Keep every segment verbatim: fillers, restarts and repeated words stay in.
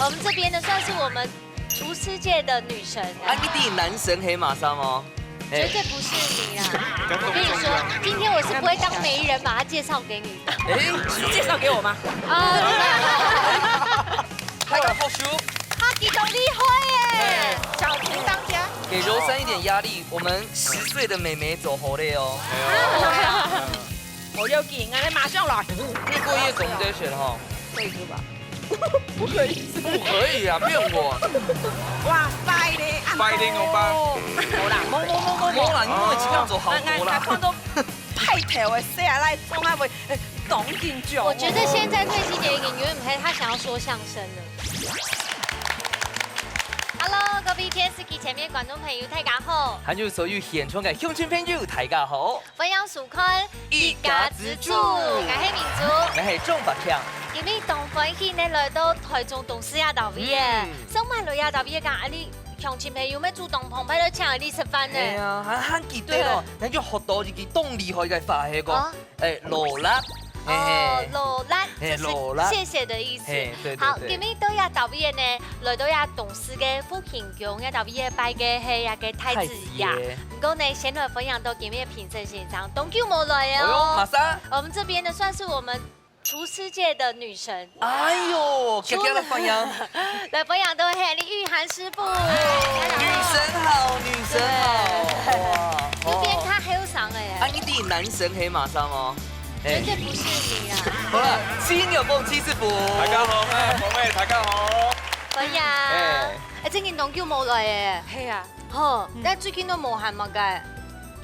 我們這邊呢，算是我們廚師界的女神。啊，一定男神黑馬上哦。絕對不是你啊！我跟你說，今天我是不會當媒人把她介紹給你的。哎，你介紹給我嗎？啊，對啊。他剛好輸。他比較厲害耶！小廚當家。給柔珊一點壓力，我們十歲的妹妹走好累哦。我要緊，俺馬上來。越過夜總得選哈。可以吃吧？不可以吃。不可以啊，騙我。哇，拜咧，拜咧，我拜。好啦，摸摸摸摸摸。摸啦，你摸一定要走好摸啦。俺看到派頭的，誰啊來做啊會，當緊張哦。我覺得現在瑞希姐已經有點黑，她想要說相聲了。Hello，各位電視機前面觀眾朋友，大家好。還有所有現場个鄉親朋友，大家好。歡迎收看一家之煮，我係明珠。我係鍾百強。今日當歡喜呢，來到台中東勢啊，大位耶。嗯。上擺來啊，大位講，啊，你鄉親朋友乜煮當澎湃，來請你食飯呢。哎呀，還還記得咯，對。那就學到一句當厲害个話，係講，哦。哎，勞力。 哦，嘿嘿。勞力，嘿，就是勞力。謝謝的意思。嘿，對，對，好，對。今日到這搭位呢，來到這東勢个福興宮，這搭位拜个係這个太子爺。太子爺。不過呢，先來歡迎到今日个評審先生，當久無來哦。哎喲，馬上。我們這邊呢，算是我們廚師界的女神。哎喲，遽遽來歡迎。來歡迎到係李玉涵師傅。女神好，女神好。對。哇，有點較後生了耶。哦。啊，你知男神黑馬上哦。 絕對不是你啊。好了，金有鳳七師傅。大家好，哎，鳳妹，大家好。歡迎。哎。哎，最近當久無來耶。係啊。吼，嗯。該最近都無閒麼个？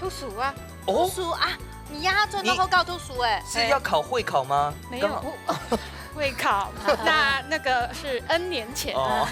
讀書啊。哦。讀書啊，你呀，做得好好讀書哎。是要考會考嗎？沒有，剛好。我，會考，那，那個是N年前。哦。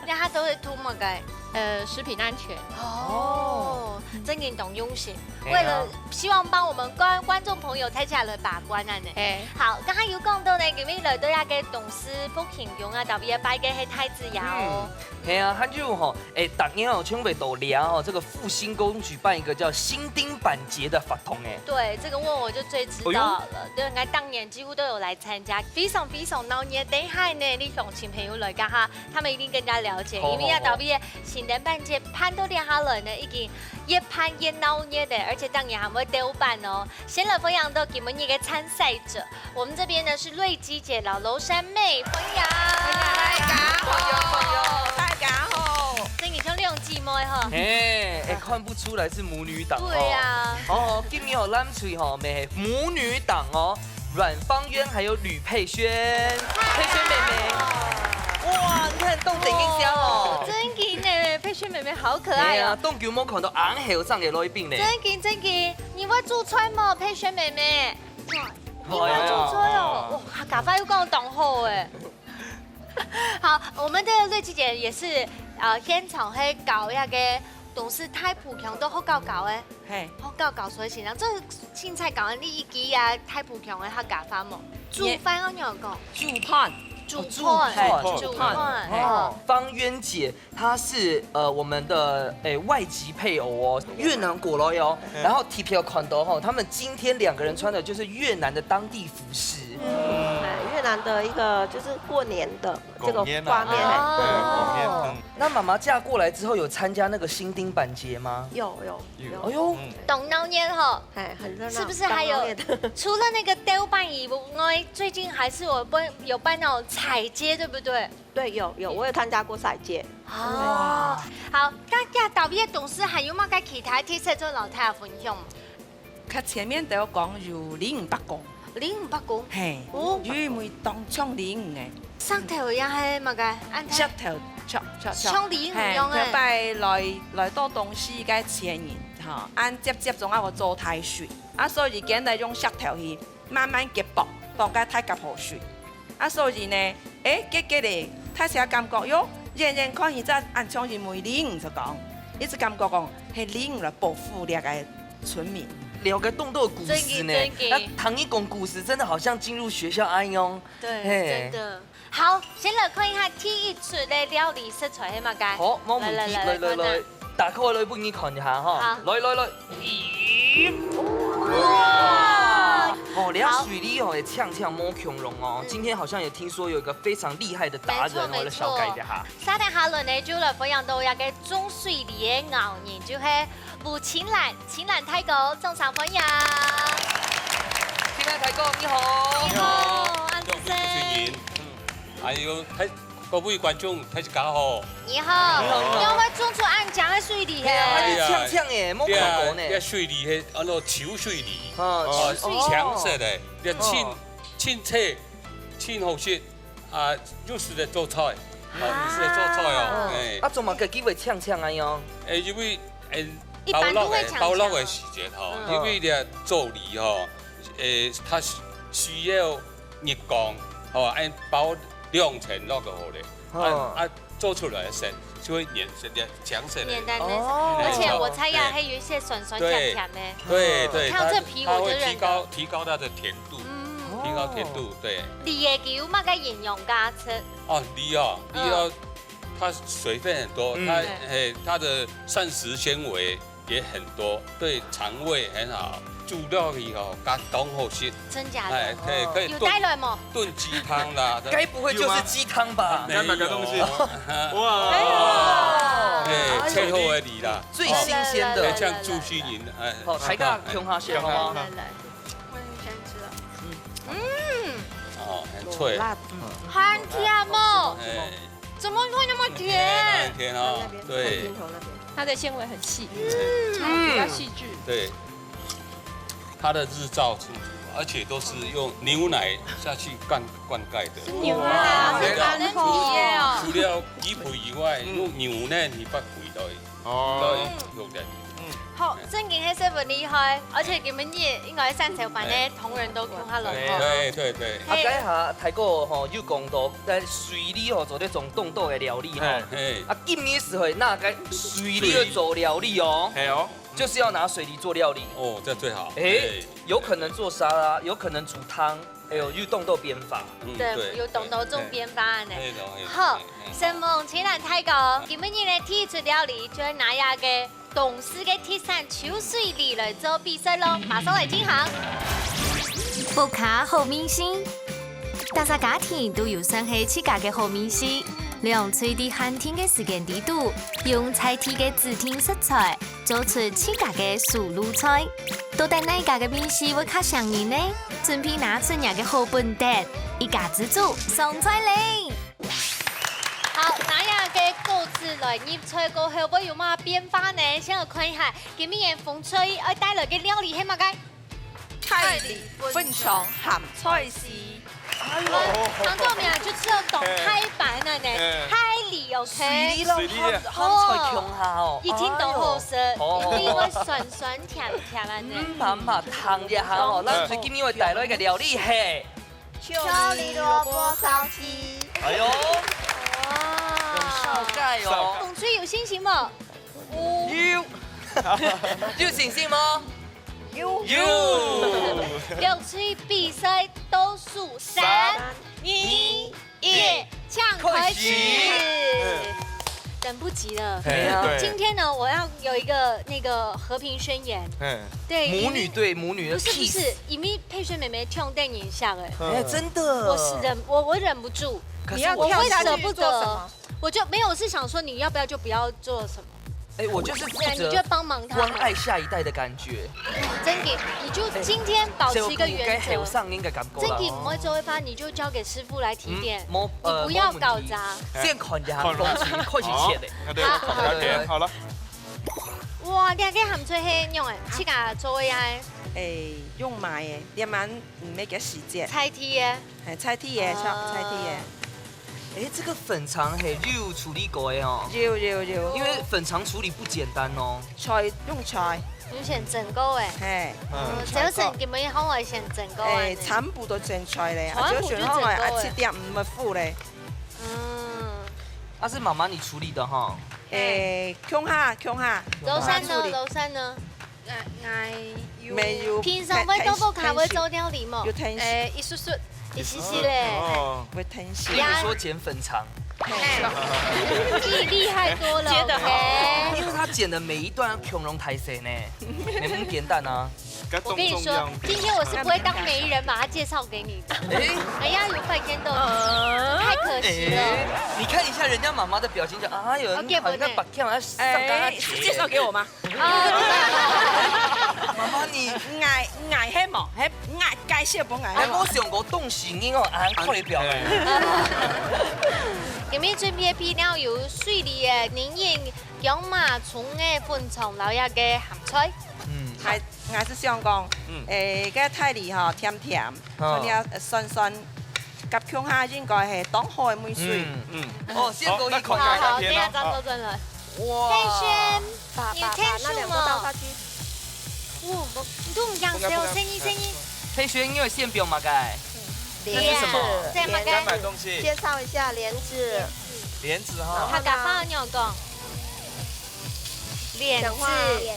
那他都會讀麼个？呃，食品安全。哦，真的當用心。 哎呀。為了希望幫我們觀，觀眾朋友大家來把關啊呢。哎。好，剛剛有講到呢，今日來到這个東勢福興宮啊，特別拜个係太子爺哦。嗯，係啊，還有吼，哎，逐年哦，像會到這哦，這個復興宮舉辦一個叫新丁板節的活動哎。對，這個問我就最知道了。哎喲。對，應該當年幾乎都有來參加，非常非常鬧熱。等一下呢，你鄉親朋友來看哈，他們一定更加了解，好，因為啊，好，好。特別 新丁板節辦到這下來呢，已經越辦越鬧熱了，而且當然還會鬥板哦。先來歡迎到今晡日个參賽者，我們這邊呢是瑞基姐摎柔珊妹，歡迎。大家好，大家好。真的像兩姊妹哈。嘿，哎，看不出來是母女檔哦。對啊。哦，今日哦，咱隊吼，乜係母女檔哦。 阮芳淵還有呂佩萱，佩萱妹妹。哇，你看，當得人惜哦。真的呢，佩萱妹妹好可愛哦。哎呀，當久無看到恁後生个來賓呢。真的，真的，你會煮菜無，佩萱妹妹？你會煮菜哦，哇，客家話又講得當好哎。好，我們的瑞琪姐也是，呃，現場係教那個東勢大埔腔个學校教个。 嘿。學校教，所以先生，這凊彩教你一句啊，大埔腔个客家話無？煮飯愛仰般講？煮飯。煮飯。哦，煮飯。煮飯。嘿。哦。芳淵姐，她是，呃，我們的，哎，外籍配偶哦，越南過來哦。嗯。然後特別有看到吼，他們今天兩個人穿的就是越南的當地服飾。嗯，哎，越南的一個就是過年的這個畫面。過年啊。哦。對，過年，嗯。那媽媽嫁過來之後，有參加那個新丁板節嗎？有，有。 有。哎喲。嗯。當鬧熱吼。哎，很熱鬧，是不是還有，當鬧熱的。除了那個鬥板以外，最近還是有辦，有辦那種踩街，對不對？對，有，有，我有參加過踩街。哦，哇。好，該，該搭位个東勢還有麼个其他特色做摎大家分享？較前面都有講有靈伯公。 靈伯公。嘿，哦。有一位當像靈个。石頭也係麼个？恁大。石頭，像，像，像。像靈一樣个。嘿，頭擺來，來到東勢个前人，吼，恁輒輒總愛做大水，啊，所以今來用石頭去慢慢結冰，放个大甲河水。啊，所以呢，誒，結結咧，大家感覺，喲，遠遠看起來恁像一位靈，就講，一直感覺講，係靈來保護這个 村民。了解當多个故事呢。真的，真的。啊，聽你講故事，真的好像進入學校恁樣。對，嘿。真的。好，先來看一下第一出个料理食材係麼个？好，無問題，來，來，來，來，來，來，來。打開來分你看一下哈。好。來，來，來。咦，哇！哦，你看水梨哦，也嗆嗆摸恐龍哦。嗯。今天好像也聽說有一個非常厲害的達人哦，沒錯，來紹介一下哈。沒錯。沙田下輪呢，就來分享到這個種水梨个牛人，就係吳清蘭，清蘭大哥，掌聲歡迎。清蘭大哥，你好。你好，恁仔細。主持人，嗯，還有大 各位觀眾，大家好。你好，你好，你好。你有無種出恁靚个水梨嘿？哎呀，你嗆嗆耶，莫看過呢。這水梨嘿，安到秋水梨，啊，哦，秋水梨。哦，青色个，這青，哦。青菜，青好食，啊，又適合做菜，啊，啊。又適合做菜哦，啊。哎。啊，做麼个佢會嗆嗆啊樣？哎，因為，哎，一般都會嗆嗆啊。包落个，包落个時節吼，嗯。因為這做梨吼，哎，它需，需要 日光，吼，恁包兩層落去好咧，哦。啊，啊，做出來个色就會黏色的，青色的。黏黏的，哦。而且我猜呀，哎。還有一些酸酸甜甜的。對，對，對，看到這皮我就認得。它，它會提高，提高它的甜度，嗯。提高甜度，對。梨仔佢有麼个營養價值？哦，梨哦，梨哦，嗯。它水分很多，嗯。它，對。嘿，它的膳食纖維 也很多，對腸胃很好，煮料理哦，加當好食。真假的？哎，對，可以燉，有帶來無？燉雞湯啦，該不會就是雞湯吧？有嗎？該麼个東西？哇！哎，哎，最好个梨啦。最新鮮的。哎，像朱西瑩，哎，好，大家共下食，好嗎？來，來，來。我先吃了。嗯。哦，很脆。辣，嗯。好甜哦。哎。 怎麼會那麼甜？很甜哦，對。它的纖維很細，嗯。比較細緻。對，它的日照充足，而且都是用牛奶下去灌，灌溉的。是牛奶啊，哇，是人體耶哦。除了雞皮以外，嗯。用牛奶你把肥料也，哦。都有用的。嗯。好，正經係十分厲害，而且今晡日應該三十班呢，哎。同仁都共下來哦。對，對，對。啊，嘿。該下大哥吼，有講到 該水梨吼，做得種當多个料理吼。嘿。嘿。啊，今日係會拿該水梨去做料理哦。嘿哦。就是要拿水梨做料理。哦，這最好。哎，嘿。有可能做沙拉，有可能煮湯，還有又當多變化。嗯，對，對，有當多種變化呢。對。嘿，對，嘿，好，嘿，嘿。承蒙清蘭大哥，今晡日个第一出料理就係拿這个 東勢个特產秋水梨來做比賽咯，馬上來進行。屋下好味緒，逐儕家庭都有算係自家个好味緒。兩隊在限定个時間裡肚，用在地个指定食材，做出自家个手路菜。到底哪一家个味緒會較餳人呢？準備拿出若个好本事，一家之煮上菜咧！ 好，拿這个果子來入菜過後，會有麼變化呢？先來看一下，今晡日紅隊愛帶來个料理係麼个？大梨粉腸鹹菜絲。哎喲，嚐到名就知道當大盤了呢，嘿。大梨，OK。水梨摎鹹，鹹菜共下哦。一定當好食，哎喲。一定會酸酸甜甜个呢。嗯，媽媽，嚐一下哦，嗯。咱最近又會帶來一个料理嘿。 秋梨蘿蔔燒雞。哎喲，哇。有紹介哦。紅隊有信心無？有。有信心無？有。有。紅隊比賽倒數三、三、二、一，請開始。開始。等不及了。嘿，對。今天呢，我要有一個那個和平宣言。嗯。對，母女對母女的kiss。不是，不是，因為 佩璇妹妹唱電影像哎。哎，真的。我是忍，我，我忍不住。可是我，你要跳下去做什麼？我舍不得，我就，沒有，我是想說你要不要就不要做什麼。哎，我就是負責，對，你就幫忙她。關愛下一代的感覺。真的，你就今天保持一個原則。哎，這个該後生人个感覺啦。真的，毋會做一發，你就交給師傅來提點，嗯，無，呃，你不要搞砸。無問題。先看一下，看一下。開始，開始切的。好，那對，好，好，好。好了。哇，你這个鹹菜係仰仔？自家做个啊？哎，用買的，連蠻 毋係个時節。在地个。哎，在地个，啊。在地个。哎，這個粉腸嘿，你有處理過个哦？有，有，有。因為粉腸處理不簡單哦。菜，用菜。有先蒸過个。嘿。嗯。哦，嗯，早晨今晡日好愛先蒸過个呢。哎，全部都蒸出來咧，啊，全部就蒸過个。就選好來，啊，七點毋會苦咧。嗯。啊，是媽媽你處理的哈？哎，共下，共下。柔善呢？媽媽處理。柔善呢？ 𠊎，𠊎有，沒有，平常會到屋下會做料理無？有疼惜。誒，一息息，一息息咧。哦。會疼惜。比如說剪粉腸。嘿。比厲害多了，剪得好。OK。因為他剪的每一段恐龍抬誰呢？你很簡單啊。我跟你说，今天我是不会当媒人把他介绍给你的。哎，哎呀，有拜天豆，太可惜了。哎，你看一下人家妈妈的表情，就哎呦，好像白看，要上跟他哎，是介绍给我吗？哦，妈妈，你，哎，哎，嘿嘛，嘿，哎，介绍不哎，还没有想过东西，你哦，俺快表。今日準備个配料有水梨个、黏黏、薑嫲、蔥个粉腸，摎一个鹹菜。嗯，還 𠊎係想講，嗯。誒，該大梨吼，甜甜，哦。所以啊，酸酸，合共下應該係當好个味緒。嗯。嗯。哦，先過一口。好，好，好，等一下張哥轉來。哇。佩軒，把，你有聽著無？把，把那兩個倒下去。哇，你都毋驚死哦，不敢，不敢。聲音，聲音。佩軒，你有先表麼个？蓮子。那是什麼？這麼該。人家買東西。介紹一下蓮子。蓮子哈。客家話仰講？ 蓮子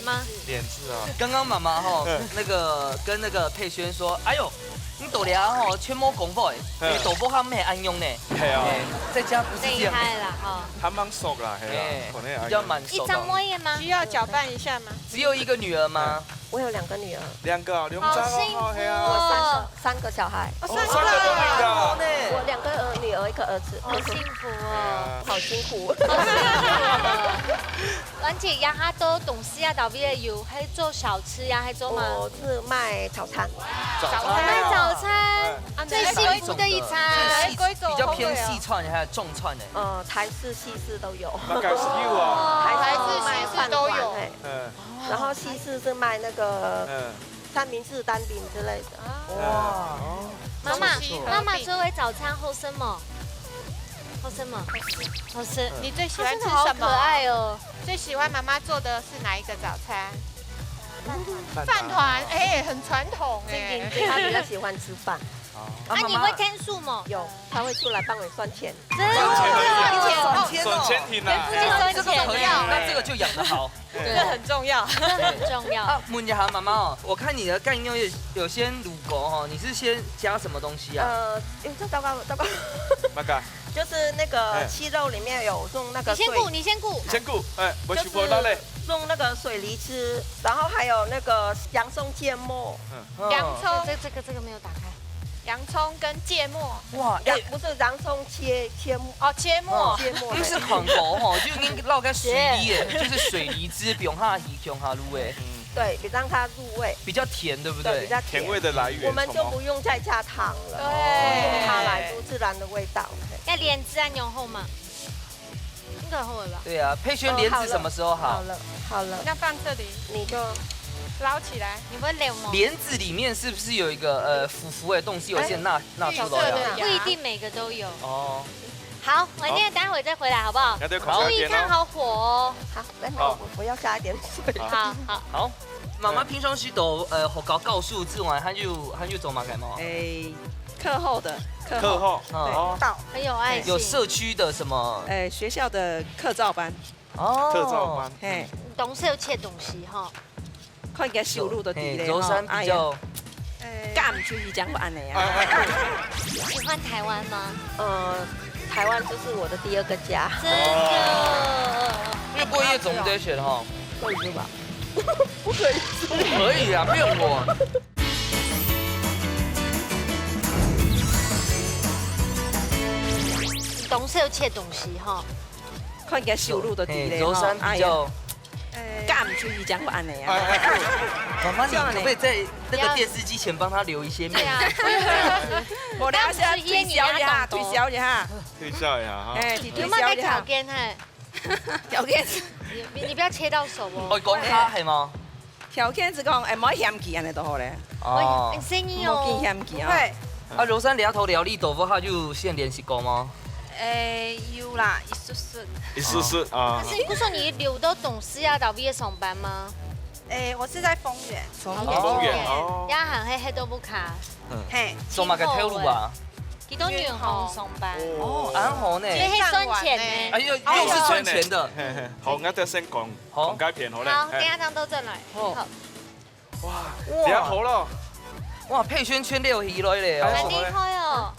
嗎？蓮子啊。剛剛媽媽吼，嗯。那個，跟那個佩軒說：「哎喲，你到這吼，全無功夫誒，嗯。你豆腐還沒恁用呢。」係啊。哎，在家不是這樣。厲害啦，吼。還蠻熟啦，係啊，哎，可能還比較蠻熟的。一張妹的嗎？需要攪拌一下嗎？只有一個女兒嗎？嗯。我有兩個女兒。兩個哦，兩張哦，好幸福哦。係啊。我三個。 三個小孩。哦，三個都有啊。我兩個兒，女兒一個兒子。好幸福哦。好辛苦。好辛苦哦。蘭姐，這下做東西啊，到底有，還做小吃呀，還做嗎？我是賣早餐。早餐啊。賣早餐，哎。最幸福的一餐。最西，比較偏西餐還是中餐呢？呃，台式、西式都有。那個是有啊。哦。台式、西式都有。賣飯團，嘿。嗯。然後西式是賣那個，嗯。 三明治、蛋餅之類的。哇。媽媽，中式糕餅。媽媽做个早餐好食無？好食無？好食。你最喜歡吃什麼？它真的好可愛哦。最喜歡媽媽做的是哪一個早餐？飯團。飯團，哎，很傳統哎。正經，正經。她比較喜歡吃飯。哦。啊，你會添數無？有，她會出來幫我算錢。真的？算錢哦。算錢哦。算錢啊。這個可以，那這個就養得好。 對。這很重要。這很重要。啊，問一下媽媽哦，我看你的乾肉有，有先滷過哦，你是先加什麼東西啊？呃，哎，這糟糕，糟糕。那個。就是那個，哎。雞肉裡面有用那個水，你先顧，你先顧。你先顧，哎，我去拿嘞。就是用那個水梨汁，然後還有那個洋蔥芥末。嗯。洋蔥。這，這個，這個沒有打開。 洋蔥跟芥末。哇，洋，哎。不是，洋蔥切，切末。哦，切末。嗯。切末，那是很薄吼，就已經落在水裡耶，就是水梨汁，放下去，放下滷耶。嗯。對，比，讓它入味。比較甜，對不對？對，比較甜。甜味的來源，我們就不用再加糖了，對。它來出自然的味道。嘿。愛蓮子恁樣好嗎？ 應該好了吧？對啊，佩軒蓮子什麼時候好？哦，好了，好了。那放這裡。你就撈起來。你會撈嗎？蓮子裡面是不是有一個，呃，浮浮的東西？我先拿，哎，拿出來啊。綠色的呀。不一定每個都有。哦。好，我們待會再回來好不好？好。注意看好火哦。好，那我，好。我要加一點水。好，好。好，媽媽平常時都，呃，學校教書之外，還有，還有做麼个嗎？哎， 課後的，課後。課後。對，哦。到。很有愛心。有社區的什麼？哎，學校的課照班。哦。課照班。嘿。當時有切東西哈。看起來收入都低咧，嘿，柔山比較，哎呀。哎。嫁毋出去，這樣會恁樣啊。哎，哎，哎。喜歡台灣嗎？呃，台灣就是我的第二個家。真的。越過越總得選哈。可以吃吧？不可以吃。可以啊，不用我。 當時有切東西哈。看起來收入都低咧，嘿，柔山比較，哎呀。嫁毋出去，這樣會恁樣啊。哎，哎，哎。媽媽，你可不可以在那個電視機前幫她留一些面子？對啊。無，等下先推銷一下，推銷一下。推銷一下哈。哎，推銷一下。有沒有條件哈？條件。你，你不要切到手哦。哦，講他係嗎？ 條件係講，哎，毋好嫌棄，恁樣就好咧。哦。哎，生意哦。毋好見嫌棄啊。不會。啊，柔山這頭料理豆腐，佢有先練習過嗎？哎，有啦，一絲絲。一絲絲啊。可是你不是說你留到東勢啊，到位上班嗎？哎，我是在豐原。豐原。豐原，哦。也行，嘿，黑豆腐卡。嗯。嘿。做麼个頭路啊？ 佢到遠方上班。哦，恁好呢。所以係賺錢呢。哎喲，又是賺錢的。嘿，嘿，好，𠊎等先講，好。講該片好了。好，嘿。等一下張哥轉來。好。好。哇，哇。這下好了。哇，佩軒圈裡有起來了哦。很厲害哦。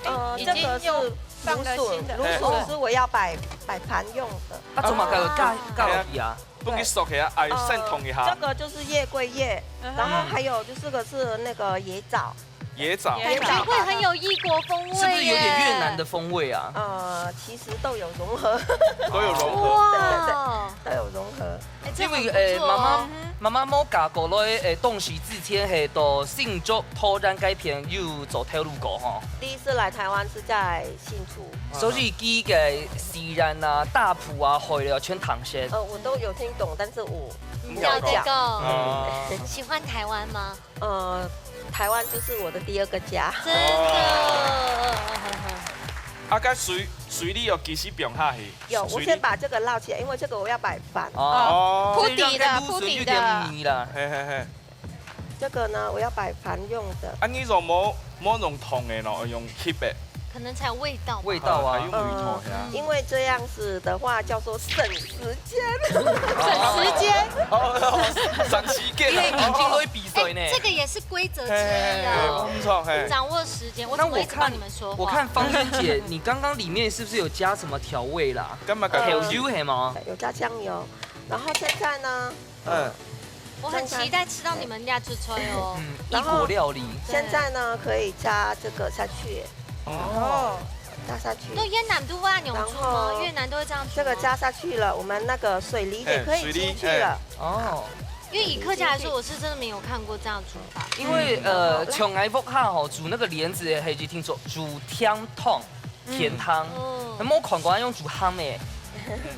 呃，已經用，這個是放个新的。芦笋，芦笋是我要摆摆盘用的。啊，做麼个要加加落去啊？分佢熟起來，哎，先燙一下呃。这个就是月桂叶，嗯哼然后还有就是个是那个野枣，野枣，野枣感觉会很有异国风味耶。是不是有点越南的风味啊？呃，其实都有融合，都有融合。哇，都有融合。哎，这因為很不错哦。誒，媽媽媽媽無嫁過來誒，當時之前係到新竹桃園該片有做頭路過吼。第一次来台湾是在新竹，所以佢个自然啊、大埔啊、海了全糖色。呃，我都有听懂，但是我你不要再讲。啊，喜欢台湾吗？呃，台湾就是我的第二个家。真的。啊，該水水你有繼續放下去。有，我水你先把这个捞起来，因为这个我要摆盘。哦，铺底的所以讓該芦笋有點铺底的泥啦。嘿嘿嘿，这个呢，我要摆盘用的。啊，你用無無用燙的咯，用熝的。可能才有味道吧。味道啊還有味道呀。因为这样子的话叫做省时间。省时间。哦，省時間因為眼睛都會閉嘴呢。哎，这个也是规则之一嘿，啊。不錯嘿。掌握时间，我怎么一直帮那我看你们说话？我看芳娟姐，你刚刚里面是不是有加什么调味啦？幹嘛搞？調酒係嗎？有加酱油，然后现在呢，嗯，我很期待吃到你们家出菜哦。嗯，異國料理。现在呢可以加这个下去，哦，加下去。对，越南都会用猪吗？然后越南都会这样煮吗？这个加下去了，我们那个水梨也可以进去了。哦，因为以客家来说，我是真的没有看过这样煮法。因為呃，像𠊎屋下吼煮那個蓮子的時節，聽說煮甜湯，甜湯，哦，無看過用煮鹹的。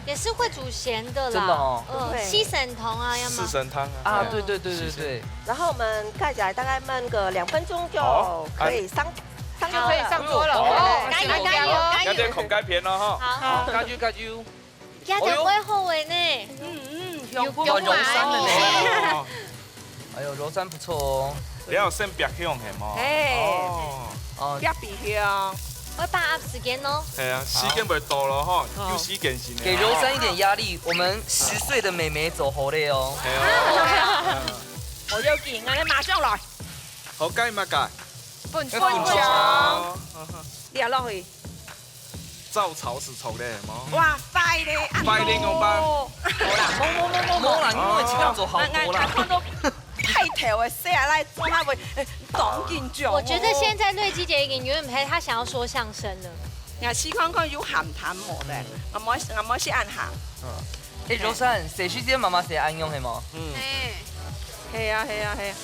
也是会煮咸的啦。真的哦嗯，对四神汤啊，要吗？四神湯啊。啊，對對對對對。然后我们盖起来，大概焖个两分钟就好可以上上桌就可以上桌了了。哦。加油加油加油！該就孔蓋片咯吼。好，加油加油！加油，不会后悔呢。嗯嗯，有有光有柔山的呢。哦，哎呦，柔山不錯哦。你要先煏香係無？嘿哦，哦，要比香。我把握时间哦。係啊，時間會到咯吼，哦有時間性的。給柔山一點壓力，我們十歲的妹妹做好了哦。係啊。我要緊，俺馬上來。好，該麼个？粉粉粉腸，哦，落落去。照炒是炒的無？哇，快咧，啊快咧，用吧。好啦，冇冇冇冇無啦，因為這樣做好俺俺多啦。看到派頭的細阿來做下會，哎，當緊張哦。我觉得现在瑞基姐已经有点陪她想要说相声了。俺試看看有鹹淡無咧，俺無俺無試恁鹹。哎，柔山，細時節媽媽係恁樣係無？嗯，係啊係啊係啊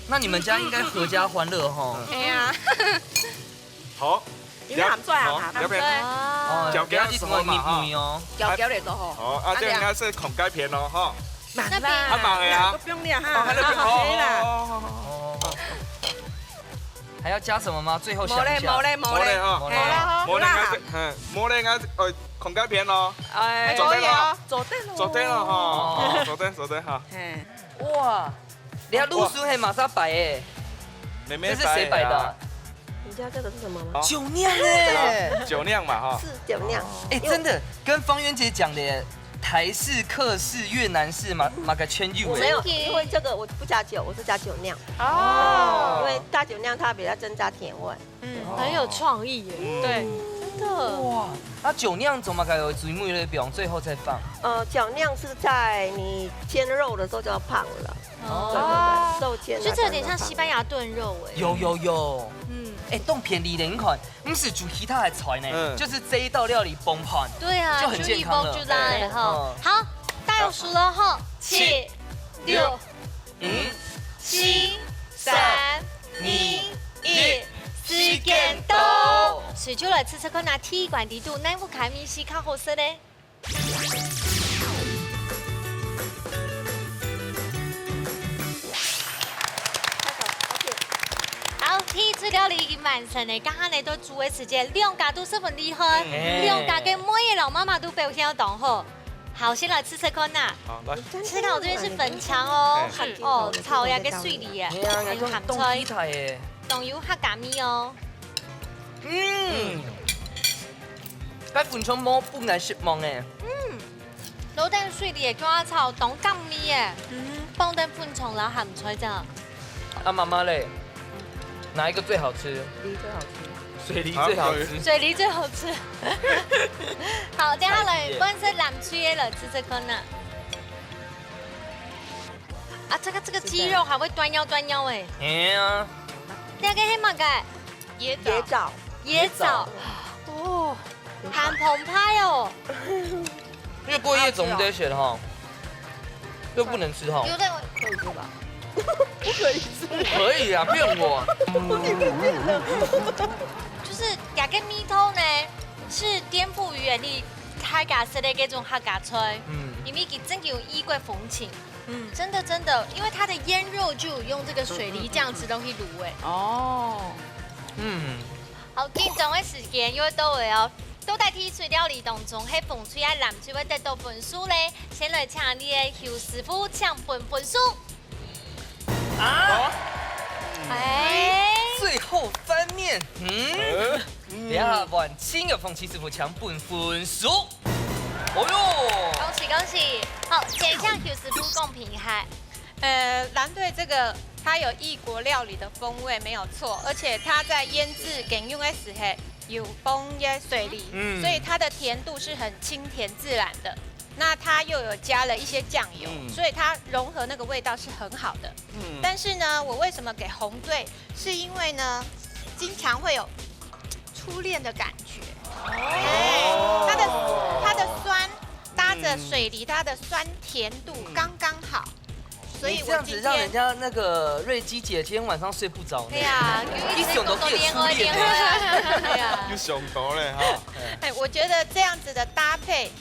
那你們家應該合家歡樂吼。係啊，好，你鹹水啊鹹好，這邊。啊，哦，交給不要一直問你哦。攪攪咧都好。好，啊，這樣應該係孔蓋片咯吼。那那邊啦，還忙的啊那個不用練哈。哦，還在哦係啦。哦哦哦。還要加什麼嗎？最後想一下。無咧無咧無咧，無咧哈係啦無咧，好啦嗯，無咧，呃，孔蓋片咯。哎，做得了可以哦，做得了，做得了哈，哦哦做得做得哈。嘿，哇，你看露水係麼儕擺的？妹妹這是誰擺的啊？你知道这个是什么吗？酒釀哎。酒釀嘛哈。是酒酿。哎，真的跟芳娟姐講的台式、客式、越南式嘛，麼个全有哎。我没有，因为这个我不加酒，我是加酒酿。哦因为加酒酿它比较增加甜味。很有创意耶。對，真的。哇，那酒釀做麼个有最尾咧放，最後再放？呃，酒酿是在你煎肉的时候就要放了，哦对对对，肉煎我觉得这有点像西班牙炖肉哎。有有有，嗯，哎，當便利的，你看，毋使煮其他的菜呢，嗯就是這一道料理崩盤。对啊，就很健康了就一包就來了哈嗯。好，倒數了哈，七、六、五、四、三、二、一，時間到。隨就來試試看啊，第一關底肚哪屋下面係較好食咧？ 好，第一出料理已經完成了，剛剛呢都煮个時間，兩家都十分厲害，嗯兩家个妹仔老媽媽都表現得當好。好，先來試試看呐。好，來。試看我這邊是粉腸哦，嘿哦，炒呀个水梨耶，哎呀，還有鹹當當期菜，待耶。當有客家味哦。嗯，該粉腸無分𠊎失望哎。老等水梨个薑炒當甘味耶，嗯，放等粉腸摎鹹菜這樣。啊，媽媽嘞，哪一個最好吃？梨最好吃。水梨最好吃。水梨最好吃。好，等下來，換色藍隊的來試試看啊。啊，這個，這個雞肉還會斷腰斷腰欸。哎呀。這個係麼个？椰棗。椰棗。哦，很澎湃哦。因為過夜總得選哈，又不能吃哈。有的可以吃吧？不可以吃。可以啊，騙我。就是這個味道呢，是顛覆於你大家食个這種客家菜，嗯。因為佢真的有異國風情。嗯。真的，真的，因為它的醃肉就有用這個水梨醬汁落去滷欸。哦。嗯。好，緊張个時間又到了哦。到底第一出料理當中，係紅隊啊藍隊會得到分數呢？先來請你个邱師傅請分分數。啊？哎。最後翻面，嗯？等下換新个紅隊師傅請分分數。哦喲。恭喜恭喜！好，先請邱師傅公平一下。呃，藍隊這個它有異國料理的風味，沒有錯，而且它在醃製揀肉个時候有放一些水梨，嗯。所以它的甜度是很清甜自然的。那它又有加了一些醬油，嗯。所以它融合那個味道是很好的。嗯。但是呢，我為什麼給紅隊？是因為呢，經常會有初戀的感覺。哦。哎，它的，它的酸搭著水梨，嗯。它的酸甜度剛剛好。 所以我今天，你這樣子讓人家那個瑞基姐今天晚上睡不著呢。對啊，一想到自己的初戀。對啊。又想到了哈。哎，我覺得這樣子的搭配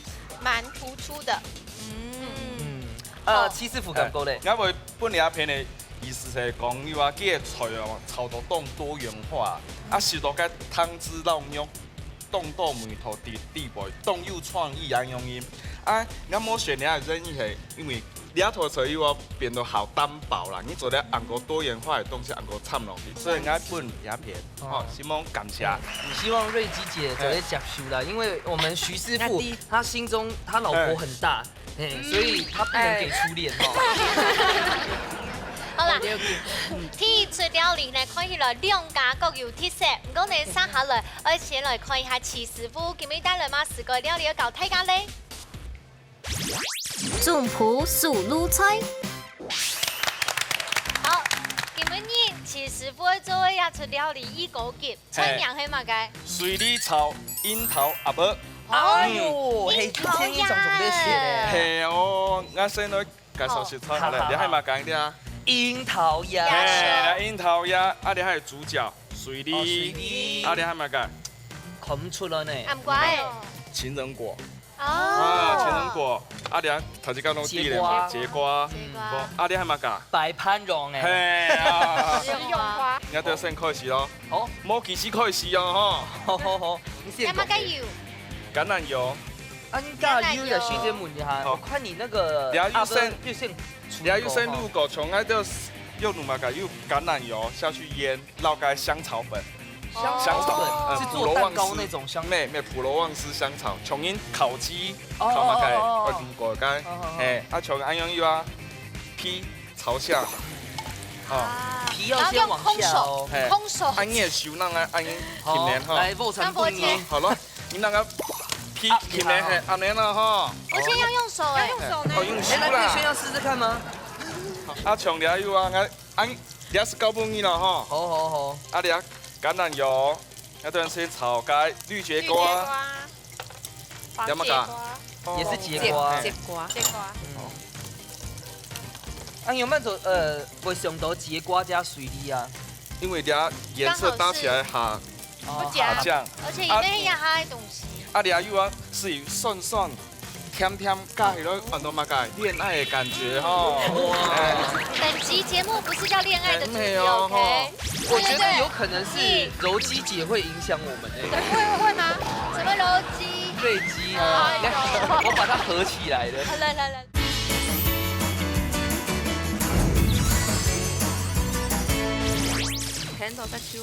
蠻突出的。嗯。嗯。啊，好。邱師傅感覺咧？哎，𠊎會分你一片的意思係講，你話這个菜哦，炒到當多元化，啊，食到該湯汁摎肉 當多味道在裡背，當有創意恁樣个。啊，𠊎無選你个原因係因為這道菜又愛變到好單薄啦，你做得恁个多元化个東西恁个摻落去，所以𠊎分你一片，哦。吼，希望感謝。希望瑞基姐做得接受啦，因為我們徐師傅他心中他老婆很大， 嘿，所以他不能給初戀哦。好啦，OK，OK。第一出料理呢，看起來兩家各有特色，毋過呢，接下來愛先來看一下徐師傅今日帶來麼个料理要教大家咧。總鋪手路菜。好，今日徐師傅愛做个這出料理異高級， 菜名係麼个？水梨炒櫻桃鴨。哎喲，嗯。係，之前一種總在寫咧。係哦，𠊎先來介紹食材好了。好，好，好。這係麼个呢？櫻桃鴨。嘿，這櫻桃鴨，啊，這係主角，水梨。哦，水梨。啊，這係麼个？看毋出來呢。暗瓜欸。情人果。 哦。啊，情人果。啊，你看，頭先講到地咧嘛，節瓜。節瓜。節瓜。嗯。啊，你還有麼个？白潘蓉欸。嘿啊。食用花。你看，對，先開始咯。好。無，其實開始哦，吼。好，好，好。你先講。還有麼个油？橄欖油。啊，你橄欖油的時間問一下，好。我看你那個你要用先，阿伯就先出你要用先滷過，從該就用麼个？用橄欖油下去醃。 摎該香草粉。香草粉，香草粉，呃，是做蛋糕那種香。普羅旺斯，沒，沒，普羅旺斯香草，像人烤雞，哦，烤麼个，哦，哦，哦。會滷過該，哦，哦，哦。嘿，啊，像恁樣又啊，皮朝下，哦。啊。皮要先往下哦。然後用空手，嘿，空手。恁樣手那個，恁樣平面哈。好，來，我先幫你。好了，你那個皮平面，啊，你好。嘿，恁樣啦哈。我現在要用手欸。要用手呢。哦，用手啦。哎，那可以先要試試看嗎？啊，像你又啊， 恁，這係交分你了吼。好，好，好。啊，這橄欖油，這段先炒該綠節瓜。綠節瓜。這麼个？黃節瓜。也是節瓜。節瓜。節瓜。嗯。啊，你有沒有做，呃，會想到節瓜加水梨啊？因為這顏色搭起來哈，剛好是。哦，好。好像。而且裡面有它的東西。啊，這又啊，是有酸酸 甜甜，加起來很多麼个戀愛的感覺吼。哇。哎。本集節目不是叫戀愛的主題，哎，沒有，OK？吼。我覺得有可能是柔肌姐會影響我們欸。會，會嗎？什麼柔肌？瑞肌。哎呦。你看，我把它合起來了。好，來，來，來。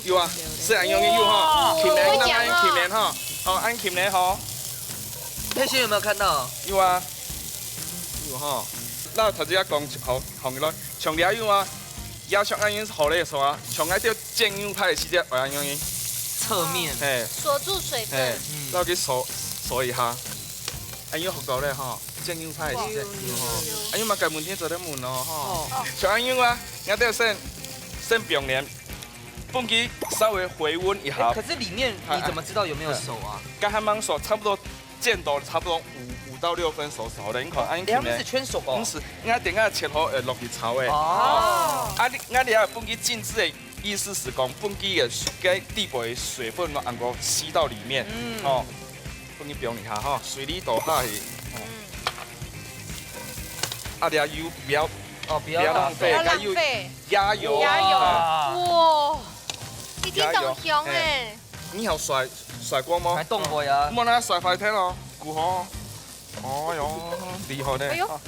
有啊，是恁樣个有吼，哇，勤練，會講哦。恁勤練吼，哦，恁勤練吼。佩軒有沒有看到？有啊，有吼。那頭先講好，好了，像你有啊，也像恁樣好嘞，是吧？像該條煎牛排的時節，會恁樣个。側面。嘿，鎖住水分。嘿，然後去鎖鎖一下。哎，有學到咧吼，煎牛排係煎牛吼。哎，有麼个問題做得問哦吼。小安友啊，你得先先放涼，分佢稍微回溫一下哎，可。是里面你怎么知道有没有熟啊？剛還吂熟，差不多煎到差不多五五到六分熟熟咧。你看，哎，哎，他们是全熟哦毋。是，你等下切好，呃，落去炒的。哦，啊，你，啊，你愛分佢靜置的意思係講，分佢个該底部的水分摎能夠吸到裡面，嗯哦，分佢放一下吼，水裡倒下去，哦。啊，你愛油不要哦，不不要浪要浪费。费，不要浪费加油，加油啊！哇，一定加油當香哎！你有甩甩過嗎还？凍過呀。莫拿甩壞忒哦，古吼。哦哟，厲害呢！哎呦啊，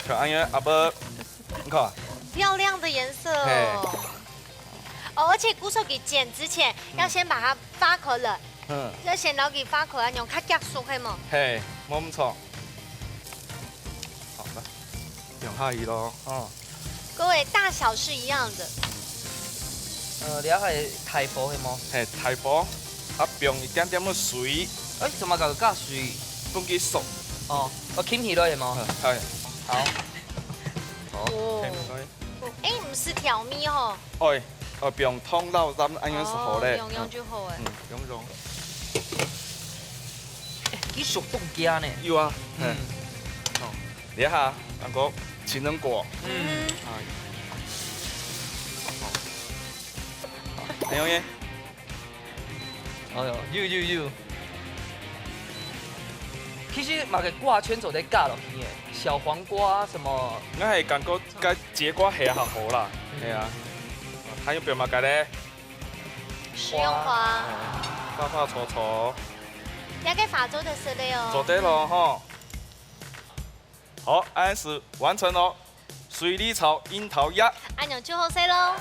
看，哎呀，阿伯，你看，漂亮的颜色嘿哦。哦，而且古手给剪之前要先把它發壳了，嗯，要先摎佢發殼，恁樣較遽熟，係無？嘿，無毋著。好，來，用下去咯，哦。各位，大小是一样的。呃，了解大火係無？嘿，大火，啊，放一點點个水，哎，怎么搞加水？分佢熟。哦，哦，浸起來係無？嗯，嘿，好。好，哦嘿，可以。哎，毋使調味吼，哎，呃，放糖摎鹽，恁樣係好咧。哦用用就好哎。嗯，用用。佢熟凍驚呢。有啊，嗯嗯，，你看，那個情人果，嗯，哎，還有呢，哎呦，有有有。其實嘛个掛圈做得加落去耶，小黃瓜什麼，我係感覺該節瓜係較好啦，係啊，還有別麼个咧？食用花，花花草草，也該花做得食个哦。做得咯吼。好，恁樣係完成咯，水梨炒櫻桃鴨。恁樣就好食咯。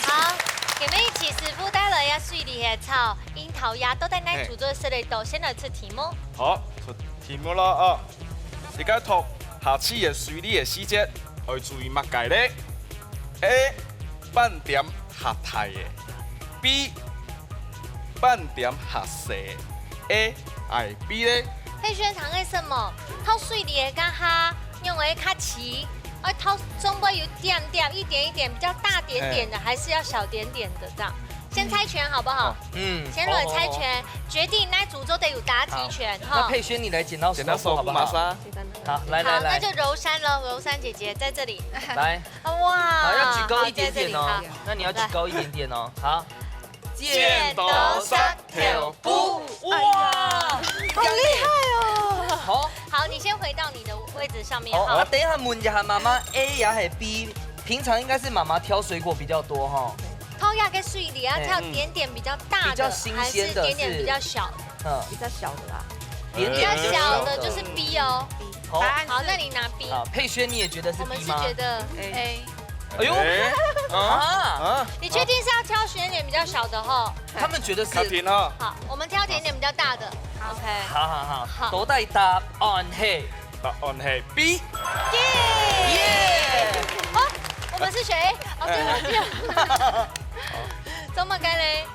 好，今日徐師傅帶來个水梨个炒櫻桃鴨，到底哪組做得食得到？先來出題目。好，出題目咯哦。這個讀下次个水梨个時節，愛注意麼个咧？A，斑點較大个；B，斑點較細个；A，I B咧？佩萱，糖个什麼？泡水梨个該下，用个較齊，愛泡中杯有點點，一點一點，比較大點點的，還是要小點點的這樣？先猜拳好不好？嗯，先來猜拳，決定哪組做得有答題權哈。那佩萱你來剪刀石頭布好不好？剪刀石頭布馬上。好，來來好，那來，就柔山了，柔山姐姐在這裡。來，哇，好，要舉高一點點哦好，在這裡，好。那你要舉高一點點哦。好，剪刀石頭布。哇，好厲害哦！好，好，你先回到你的位置上面好，哈那。等一下問一下媽媽，A也係B，平常應該是媽媽挑水果比較多哈。泡鴨个水梨啊，挑點點比較大的，比較新鮮的還是點點比較小？嗯，比較小的啦。點比較點小的就是B哦。好，好，那你拿 B。好，佩萱你也覺得是我們 B 是嗎？覺得 A，哎呦，哎啊啊，啊！你確定是要挑選點比較小的吼？他們覺得是卡平哈。好，我們挑點點比較大的。OK。好好好，好都帶答案嘿。答案係 B。耶！哦，我們是選 A。哦，對了，對了。怎麼改嘞？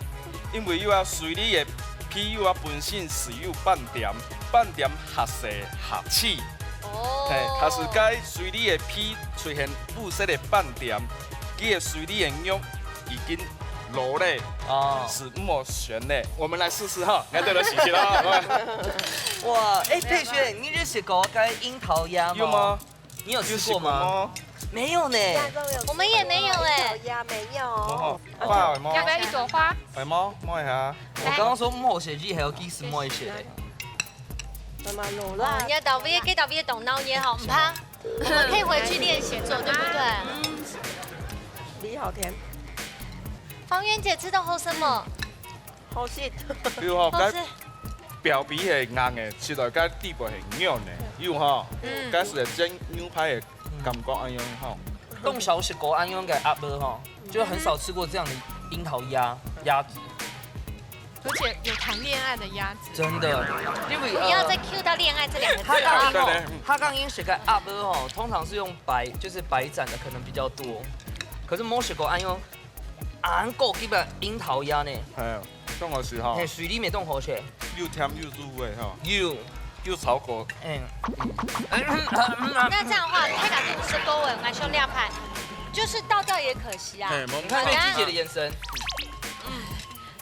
因為有啊，水梨个皮有啊本身係有斑點，斑點較細較細。哦。嘿，假使該水梨个皮出現烏色个斑點，佢个水梨个肉已經老咧，哦，係毋好選咧。我們來試試哈，來對了，試試啦。哇，哎，佩萱，你有食過該櫻桃鴨嗎？有嗎？你有吃過嗎？有食過嗎？沒有呢。我們也沒有哎。烤鴨沒有。哦，爸，有嗎？要不要一朵花？有嗎？摸一下。我剛剛說莫寫字，還有 kiss 莫寫。怎麼了哇，啦？你要倒杯，可以倒杯懂鬧熱哈，毋怕。我們可以回去練習做，對不對？梨好甜，芳苑姐食到好食無？好食。比如吼，該好食。表皮係硬个，食落該底背係軟个，有吼。嗯。該係煎牛排个感覺恁樣吼。當少食過恁樣个鴨肉吼，就很少吃過這樣的櫻桃鴨，鴨子。而且有談戀愛的鴨子。真的，因為不要再 Q 到戀愛這兩個字他剛剛了。對對哦，他剛剛食个鴨肉哦，通常是用白，就是白斬的，可能比較多。可是無食過恁樣，恁高級个櫻桃鴨呢，哎，當好食吼嘿，，水裡面當好食。又甜又入味吼，有，又炒過。嗯，那這樣的話，太感動是勾尾，我來修兩排，就是倒掉也可惜啊。嘿，我們你看佩姐姐的眼神，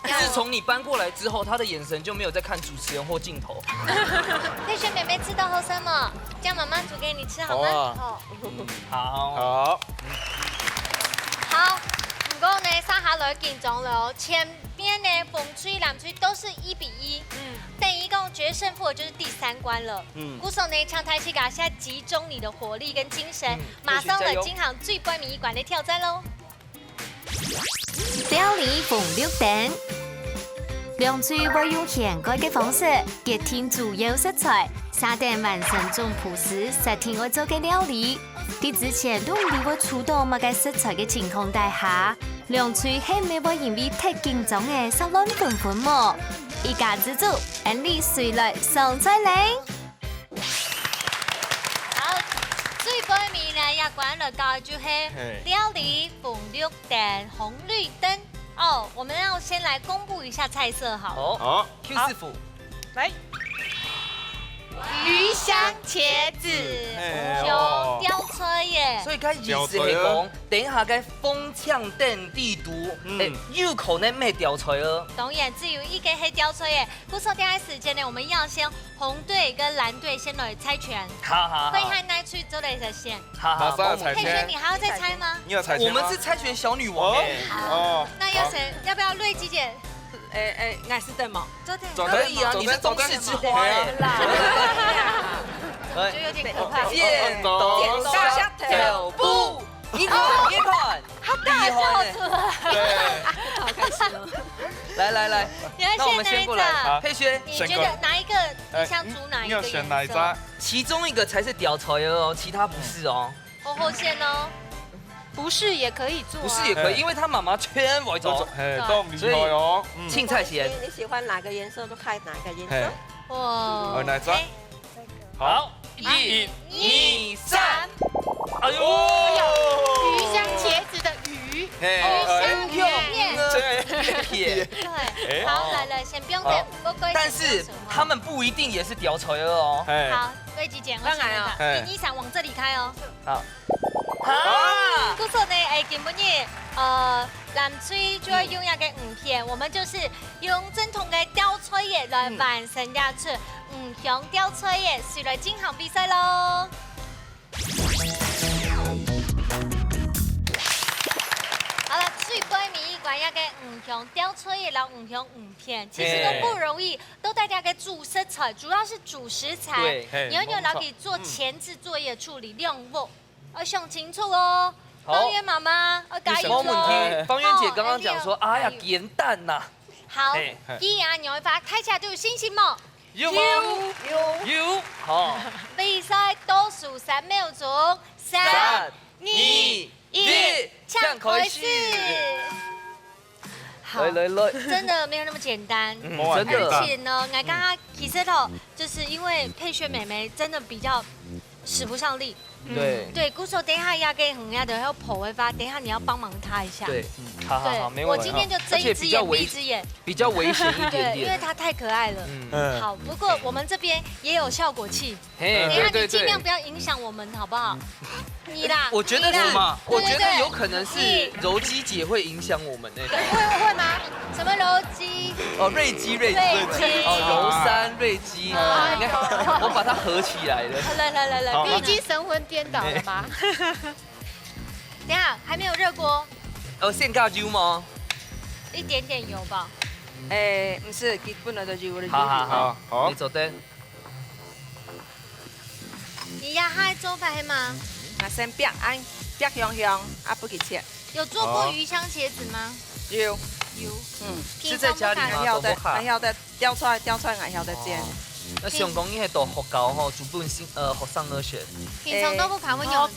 自從你搬過來之後，她的眼神就沒有再看主持人或鏡頭。佩璇妹妹吃到好什麼？這樣媽媽煮給你吃好嗎？好啊哦，好，好，好。不過呢，接下來緊張了哦。前面呢，紅隊、藍隊都是一比一。嗯。等於講決勝負的就是第三關了。嗯故所呢，請大家先集中你的火力跟精神，嗯馬上來進行最尾一關的挑戰嘍。料理紅綠燈。兩隊會用掀蓋个方式決定主要食材，下等完成總鋪時設定愛做个料理。在之前都毋知會出到麼个食材个情況底下，兩隊係毋係會因為忒緊張而殺亂紛紛無？一家之煮，恁樣隨來上菜咧。好，最尾面呢，要關了高就係嘿料理紅綠燈，紅綠燈。哦，我們要先來公布一下菜色好了。好好， ，Q 師傅，來，魚香茄子。哎有哦吊菜耶。所以該意思係講，等一下該紅綠燈底肚，嗯哎，有可能會吊菜哦。當然，只有一個係吊菜耶。故所這個時間呢，我們要先紅隊跟藍隊先來猜拳，好好好，會喊哪隊做得先。好好，馬上要猜佩璇，你還要再猜嗎？你要猜拳嗎？我們是猜拳小女王哦哎。哦，那由誰？要不要瑞吉姐？哎哎，我係等無？做得。走可以啊，你是東勢之花哎。就有點可怕。剪刀石頭布，你看，你看，厲害呢。對，好開心哦。來來來，你要那我們先過來，選哪一張？佩璇，你覺得哪一個？你想煮哪一個你要選哪一顏色？張？其中一個才是吊菜的哦，其他不是哦。好好選哦。不是也可以做啊。不是也可以，哎因為他媽媽全會做。嘿，都厲害哦。嗯，青菜先，你喜歡哪個顏色就開哪個顏嘿色。，哇哦，哪一張？哎好，一一、二、三。哎呦，魚香茄子的魚。嘿，哎呦，面這个对，對，好，來來，先不用好等，不過但是他們不一定也是吊菜的哦。嘿，好，瑞吉姐，我當然啊先來看，你想往這裡開哦。啊，故所呢，哎，今晡日，呃，藍隊就要用那個魚片，我們就是用正統的吊菜葉來完成這出魚香吊菜葉，就來進行比賽咯。好了，最尾一關那個魚香吊菜葉，然後魚香魚片，其實都不容易，都大家个主食材，主要是主食材。對，嘿你要有老給做前置作業處理任務，要想清楚哦。方圓媽媽，要加油哦。沒問題。方圓姐剛剛講說，哎呀，簡單吶。好嘿，既然你會發，大家都有信心嗎？有嗎？有。有。好。比賽倒數三秒鐘，三、三、二、一、一，請開始。好，來來來，真的沒有那麼簡單。嗯哇真的。而且呢，我剛剛其實哦，就是因為佩璇妹妹真的比較使不上力。對對，故所等一下要給人家的要跑位吧，等一下你要幫忙她一下。對，好好好，對，沒問題。我今天就睜一隻眼閉一隻眼。比較危險一點對，因為點。她太可愛了。嗯，嗯，好，不過我們這邊也有效果器，嘿，等一下對對對。你盡量不要影響我們，好不好？你啦，我覺得是你啦，我覺得對對對有可能是你柔姬姐會影響我們呢。會會嗎？什麼柔姬？哦，瑞姬，瑞姬，瑞姬哦，柔山瑞姬，哦你看我把它合起來了。來來來來，好不要你已經神魂顛倒了吧？等一下還沒有熱鍋，哦，先加油嗎？一點點油吧。誒，毋係，佢本來就有了。好好好，好好你做得。你壓下做法係嗎？啊，先煏，恁煏香香，啊，不佢切。有做過魚香茄子嗎？有。嗯，平常都係在家裡嗎？還曉得，都屋下？還曉得，吊菜，吊菜還曉得煎。哦。該想講你係到學校吼，煮分先，呃，學生仔食。平常都屋下會仰般煮？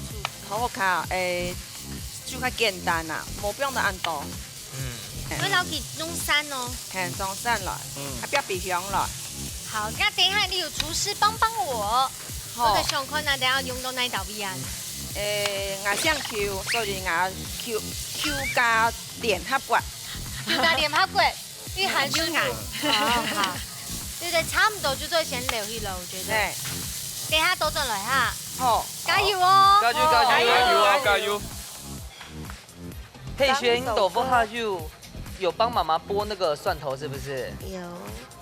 欸，學校，欸，就較簡單啦，無放到恁多。嗯。會摎佢弄散哦。嘿，弄散來，嗯。啊，放冰箱來。好，該等一下你有廚師幫幫我。好。𠊎想看啊，等下用到哪一道味啊？欸，𠊎姓邱，所以𠊎邱，邱家聯合國。邱家聯合國，你喊出來。哦，好。對對，差不多就做先留意了，我覺得。嘿。等一下倒轉來哈。好。加油哦！加油，加油！加油啊，加油！ 佩璇，你到屋下有，有幫媽媽剝那個蒜頭是不是？有，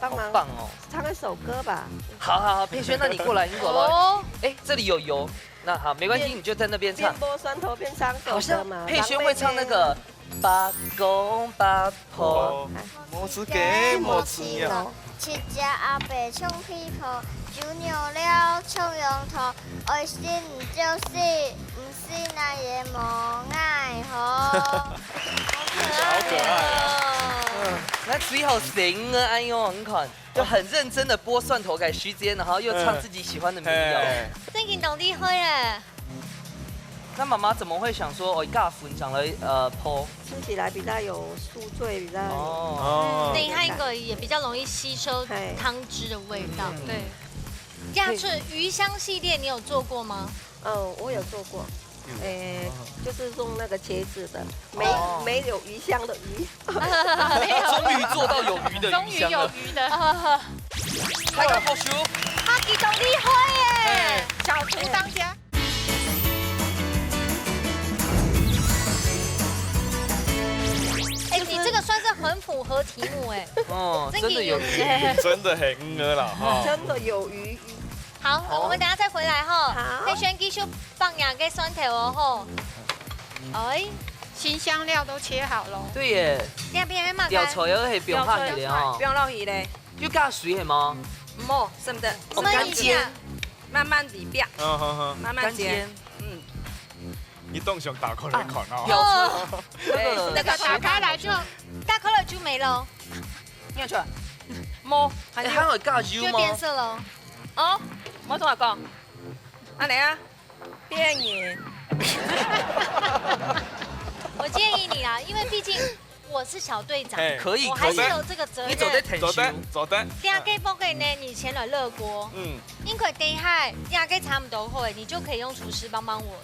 幫忙好棒哦。唱一首歌吧。好，好，好，佩璇，那你過來，你過來。哦。欸，這裡有油。那好，沒關係，你就在那邊唱。邊剝蒜頭邊唱首歌嘛。好像佩璇會唱那個《伯公伯婆》。哦。 無止境，無止境。七隻阿伯唱戲婆，酒尿了唱秧歌，愛死毋就死，毋死哪也無奈何。好可愛哦。好可愛啊。嗯，那最好聲啊，哎喲，你看，就很認真地剝蒜頭，趕時間，然後又唱自己喜歡的民謠。嗯。嘿。真經當厲害耶。 那媽媽怎麼會想說，哦，嫁粉腸來，呃，剝？吃起來比較有酥脆，比較哦。哦。嗯，等一下應該也比較容易吸收湯汁的味道。嗯。對。這樣是魚香系列，你有做過嗎？嗯，我有做過。嗯。欸，就是用那個茄子的，沒，哦。沒有魚香的魚。沒有。終於做到有魚的魚香了。終於有魚的。啊。大家拍手。他幾種厲害耶！欸。小廚當家。 欸，你這個算是很符合題目欸。哦，真的有魚。真的有魚。真的很魚了哈。真的有魚。好，好。我們等下再回來哈。好。佩璇繼續放兩個蒜頭哦吼。哎。新香料都切好了。對耶。你那邊還蠻乾。吊菜仔係放下去个吼。放落去咧。有加水係無？無，省得。哦，焖一下。乾煎。慢慢地煸。嗯，好，好。慢慢煎。乾煎。嗯。 你當想打開來看啊？哦。吊菜，那個，那個打開來就，打開來就沒了。你看出來？無，還有。欸，還有加油嗎？就變色了。哦，無同我講。恁樣啊，騙人。我建議你啦，因為畢竟 我是小隊長，嘿。可以，我還是有這個責任。可以。你做得挺胸。做得，做得。第二個部分呢，你先來熱鍋。嗯。因為等一下，第二個差不多會，你就可以用廚師幫幫我了。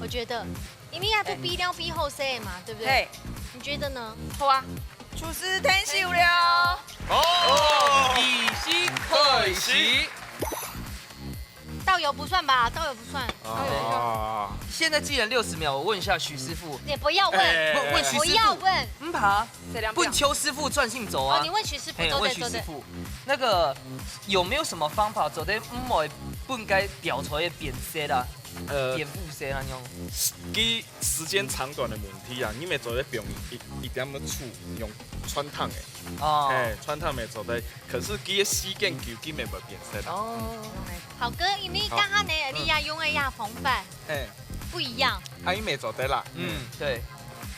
我覺得，因為要都比了比好勢嘛，對不對？嘿。你覺得呢？好啊。廚師𢯭手了。哦，儀式開始。 倒油不算吧，倒油不算。哦。現在既然六十秒，我問一下許師傅。你不要問。欸。問，問許師傅。不要問。毋怕，這兩秒。問邱師傅專心做啊。哦，你問許師傅，嘿，做得，問許師傅。做得。那個，有沒有什麼方法做得毋會分該吊菜仔變色啊？呃，變烏色啊，那種。佢時間長短的問題啊，你乜做得放一，一點仔醋，用汆燙个。哦。嘿，汆燙乜做得。 可是佢个時間久，佢乜會變色啦。哦。好个，因為剛剛呢，好。你也用个壓風飯，嘿。不一樣。啊，佢乜做得啦。嗯，對。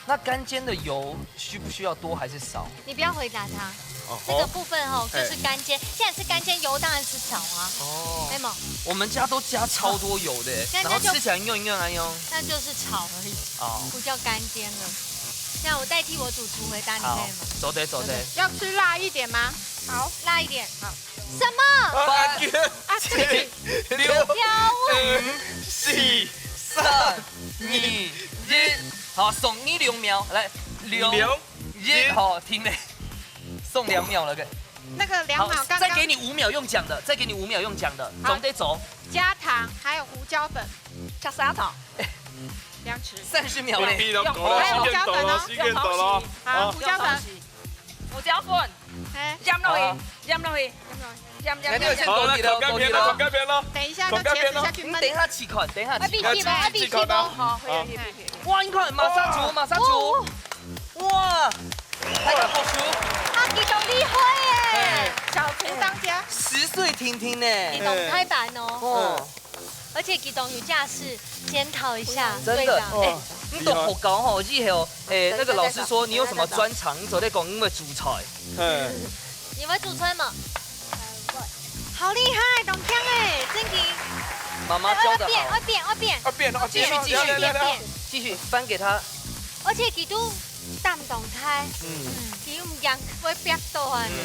那乾煎的油需不需要多還是少？你不要回答他。哦，這個部分吼，好。就是乾煎。嘿。既然是乾煎，油當然是少啊。哦。對嗎？我們家都加超多油的，那，那就，然後吃起來軟軟啊，喲。那就是炒而已，哦。不叫乾煎了。那我代替我主廚回答，你可以嗎？好，做得，做得。要吃辣一點嗎？ 好，辣一點。好。什麼？八、啊，七、六、五、四、三、二、一。好，送你兩秒，來，兩、兩、一，一。好，停了，送兩秒了，OK。那個兩秒剛剛。好，再給你五秒用講的，再給你五秒用講的，好。總得走。加糖，還有胡椒粉。加砂糖。兩匙。三十秒內。用，用，還有胡椒粉哦。時間到了，時間到了。好，好。胡椒粉。 胡椒粉，嘿。鹽落去，好啊。鹽落去，鹽，鹽，鹽，那你有先鹽。好，來，過去了，過去了。看該片咯，看該片咯。等一下，再茄子下去燜。看該片咯。你等一下試看，等一下試看。愛比氣無？愛比氣無？試看啊。好，好，好。哇，你看，馬上出，馬上出。哇，哇。哇。大家拍手。他幾種厲害耶。嘿。小廚當家。十歲定定呢。你懂太難哦。哦。 而且佢當有架勢，檢討一下，真的，隊長。哦。你都學校吼，以後，誒，那個老師說你有什麼專長，你就在講你會煮菜。嗯。你會煮菜嗎？好厲害，當強哎，真的。媽媽教得好。愛變，愛變，愛變。啊，變，啊，繼續，繼續，來，來，來，來。繼續翻給他。而且佢都擔當大，嗯。嗯，佢毋驚會煏到啊。嗯。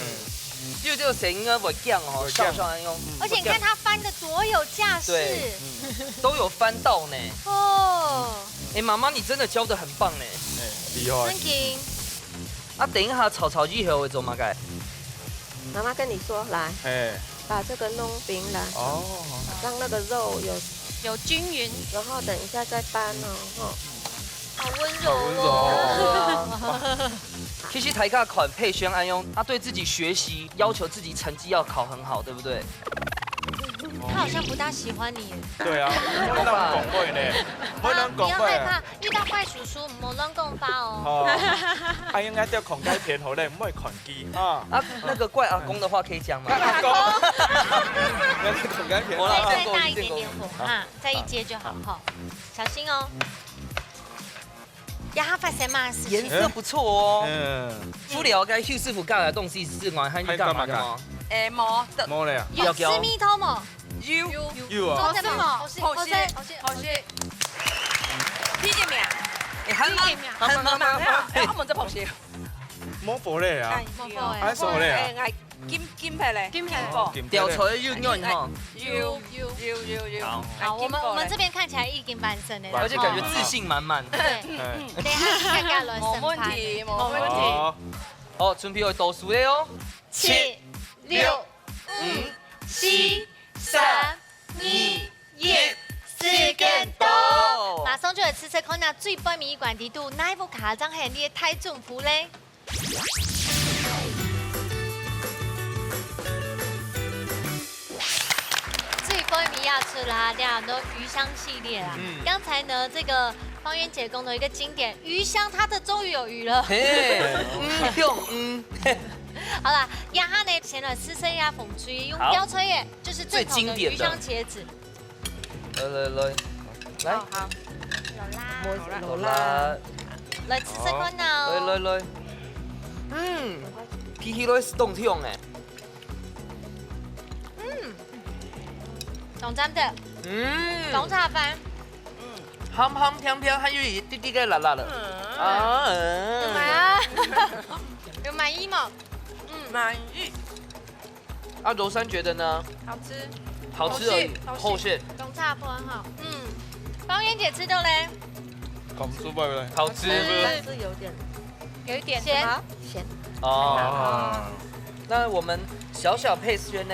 就這個聲音啊，會驚哦，會驚。笑笑那種。嗯。而且你看他翻的多有架勢。對，嗯，都有翻到呢。哦。哎，媽媽，你真的教得很棒呢。哎，厲害。真的。啊，等一下炒炒以後會做麼个？媽媽跟你說，來，哎。把這個弄平來，哦。讓那個肉有，有均勻。然後等一下再翻哦，吼。好溫柔哦。好溫柔哦。對啊。其實大家看佩萱恁樣，她對自己學習，要求自己成績要考很好，對不對？她好像不大喜歡你耶。對啊，不能講話呢，不能講話。啊，你要害怕，遇到怪叔叔，毋好亂講話哦。哦，啊，應該叫孔該片好咧，毋好看佢啊。啊，那個怪阿公的話可以講嗎？阿公，那是孔該片。好啦，再，再大一點點火哈，再一接就好哈，小心哦。 呀，發生麼事情？顏色不錯哦。嗯。不了解邱師傅教的東西是外，還有幹嘛的嗎？還有幹嘛？誒，無，無了呀。有吃蜜桃無？有。有啊。做得無？好食，好食，好食，好食。第一名。誒，還，第一名。還，還，還，還，誒，我們這旁邊。無火了呀。哎，無火了。還有什麼了呀？哎，哎， 金，金牌咧，金牌。哦，金牌咧。吊菜有軟吼。有，有，有，有，有。好。哎，好，我們，金牌咧。我們這邊看起來已經完成了。而且感覺自信滿滿。對。哎。等一下，看看輪審判。無問題，無問題。好。好，準備好倒數了哦。七、六、五、四、三、二、一，時間到。馬上就來試試看啊，最背尾一關裡肚，哪一個卡正係你个大丈夫咧？ 最背尾啊，出來了很多魚香系列啦。嗯。剛才呢，這個芳娟姐講到一個經典，魚香，它的終於有魚了。嘿，嗯，用，嗯。好啦，這下呢，先來試試一下紅隊，用吊菜个，就是正統的魚香茄子。最經典的。 來，來，來，來。哦，好。有啦。有啦。來，試試看啊哦。來，來，來。嗯，鼻起來係當香誒。嗯，當讚个。嗯。當下飯。鹹鹹甜甜，還有一滴滴个辣辣个。嗯。啊，嗯。有滿意嗎？嗯。滿意。 啊，柔山覺得呢？好吃。好吃而已，好吃。好吃。當下飯哈。嗯，芳娟姐食著咧？好吃，對不對？好吃。但是有點，有一點鹹。鹹。哦。那我們小小佩萱呢？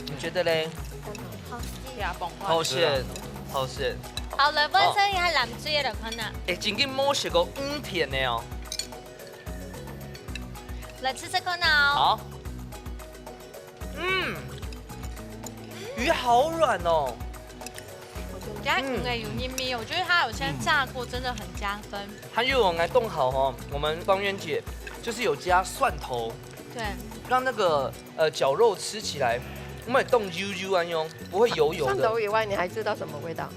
你覺得咧？好吃。好吃，好吃。好，來，換成一下藍隊个來看啊。誒，真經無食過魚片个哦。來試試看啊哦。好。 嗯，魚好軟哦。加魚个有黏黏，我覺得它有先炸過，真的很加分。還有哦，來凍好哦，我們芳娟姐就是有加蒜頭，對。讓那個，呃，絞肉吃起來，毋會凍油油恁樣，不會油油的。蒜頭以外，你還知道什麼味道？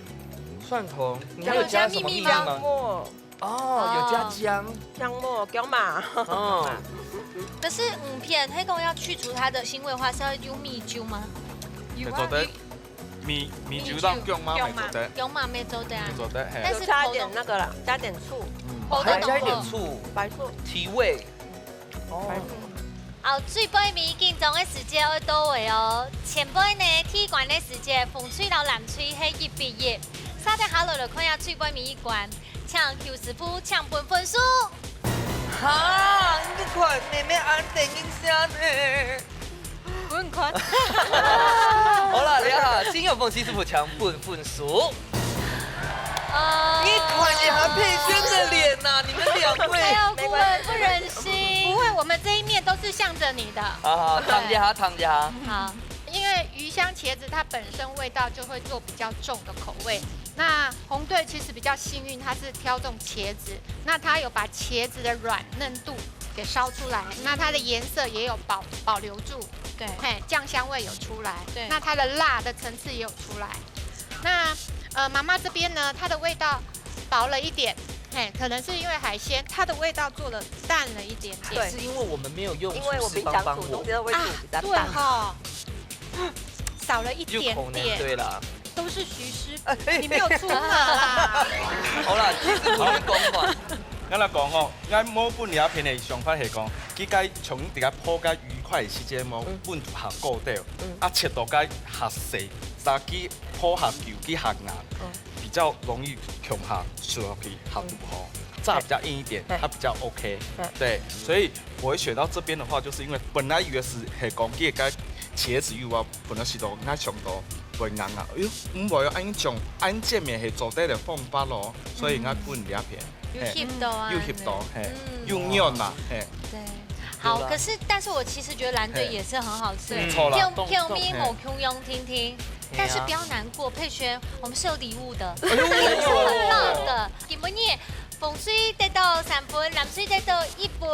蒜頭，你還有加什麼秘密嗎？薑末。 哦，有加薑。薑末，薑嘛。哦。可是魚片，係講要去除它的腥味的話，是要用米酒嗎？有啊，做得。米，米酒當薑嘛，米酒。乜做得。薑嘛，乜做得啊。乜做得，嘿。但是有加一點那個啦，加點醋。嗯。哦，還加一點醋。白醋。提味。哦。白醋。 好，最背尾緊張个時節愛到位哦。前背呢，第一關个時節，紅隊摎藍隊係一比一。續等下來來看一下最背尾一關，請邱師傅請分分數。哈，你看，你們恁得人惜呢。分看。好啦，這下，先由鳳喜師傅請分分數。 呃，你看一下佩萱的臉吶，你們兩位。哎呦，顧問不忍心。不會，我們這一面都是向著你的。好，好，燙一下，燙一下。好。因為魚香茄子它本身味道就會做比較重的口味，那紅隊其實比較幸運，它是挑中茄子，那它有把茄子的軟嫩度給燒出來，那它的顏色也有保，保留住，對。嘿，醬香味有出來，對。那它的辣的層次也有出來。那，呃，媽媽這邊呢，它的味道薄了一点，嘿，可能是因为海鲜它的味道做的淡了一点点。对，是因为我们没有用厨师帮帮我。因为我平常煮东西都会煮比较淡。对哈，少了一点点，对啦，都是徐师傅，你没有出马啦。好啦，其实我先讲嘛，我来讲吼，我無分這片的想法係講，佢該從大家破个愉快的時間無分下高掉，啊切到該下細，再去破下球去下硬，比較容易共下吃落去下肚吼，炸比較硬一點，它比較 OK。对，所以我会选到这边的话，就是因为本来以为是係講佢个茄子肉啊，本来是都愛想到會硬硬，哎呦，毋會哦，恁樣種恁正面係做得个方法咯，所以我分這片。有翕到啊，有翕到，嘿，有軟嘛，嘿。对，好，可是但是我其实觉得蓝队也是很好吃，不错啦，片片面好共样听听，但是不要难过，佩璇，我们是有礼物的，是很辣的。今晡日紅隊得到三分，藍隊得到一分，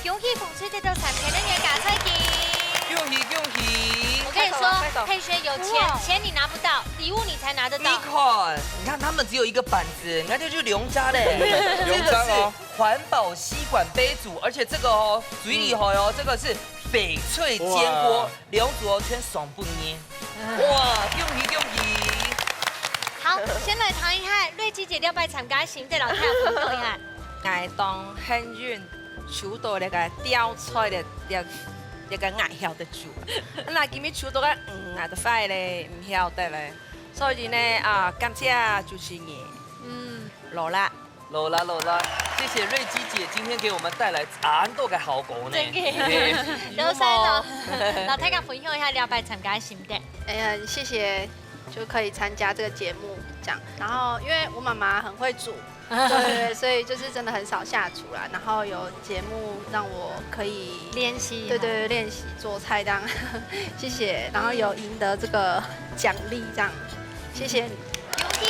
恭喜紅隊得到三千个原價彩金。恭喜恭喜！我跟你说，佩璇有钱，钱你拿不到，礼物你才拿得到。你看，你看他们只有一个板子，人家就去两张嘞，两张哦。环保吸管杯组，而且这个哦，水里头哦，这个是翡翠煎锅，两组哦全送分你。哇，恭喜恭喜！好，先来谈一下，瑞基姐了解参加心得，老太分享一下。 𠊎當幸運抽到這個吊菜的這這個愛好的主。那今日抽到个魚啊，都快咧，毋曉得咧。所以呢啊，感謝主持人，嗯，勞力。勞力勞力，謝謝瑞基姐今天給我們帶來恁多个好果呢。真个，有晒了。老太太分享一下了解參加心得。哎呀，謝謝，就可以參加這個節目這樣。然後因為我媽媽很會煮，對對對，所以就是真的很少下廚啦。然後有節目讓我可以练習，对对对，练习做菜这样，谢谢。然后有赢得这个奖励这样，谢谢你，恭喜，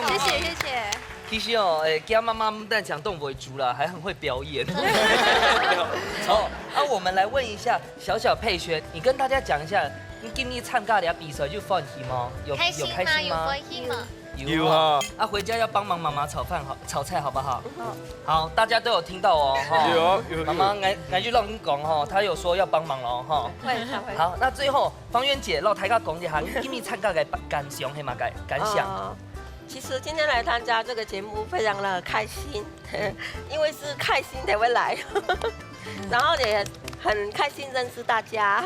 谢谢谢谢。其实哦，哎，跟妈妈不但讲动为主啦，还很会表演。好，啊，我们来问一下小小佩璇，你跟大家讲一下，你今天参加了比赛有欢喜吗？有开心吗？有开心吗？有欢喜吗？有哈。啊，回家要帮忙妈妈炒饭好，炒菜好不好？好，大家都有听到哦，哈。有有有妈妈，俺俺就让你讲哈，她有说要帮忙了哈。会，她会。好，那最后方圆姐，让大家讲一下，你今天参加个感想，系嘛感感想？呃，其实今天来参加这个节目非常的开心，因为是开心才会来，然后也很开心认识大家。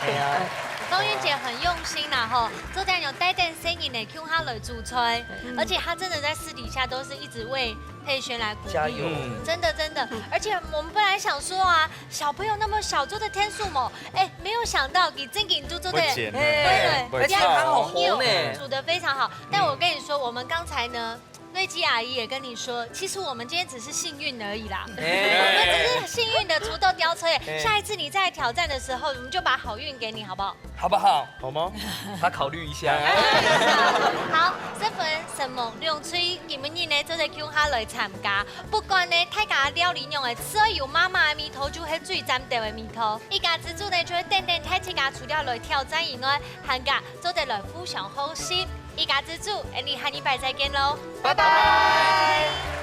哎呀，方圆姐很用心啦吼，做这样有带等生意呢，共下来煮菜，而且她真的在私底下都是一直为佩璇来鼓励，加油！嗯真的真的，而且我们本来想说啊，小朋友那么小，做得添数么？哎，没有想到你正经就做得会剪的对会而且她好红呢。煮得非常好。但我跟你说，我们刚才呢，瑞基阿姨也跟你说，其实我们今天只是幸运而已啦，哎我们只是幸运的抽到吊车耶。下一次你再挑战的时候，我们就把好运给你，好不好？好不好？好吗？她考虑一下。好，这份什么两岁，你们呢做得共下来参加。不管呢，大家料理样个，只要有妈妈的味道，就系最赞的味道。一家之主呢，就会等等大自家除了来挑战以外，还加做得来互相学习。一家之主，俺们下礼拜再见喽，拜拜。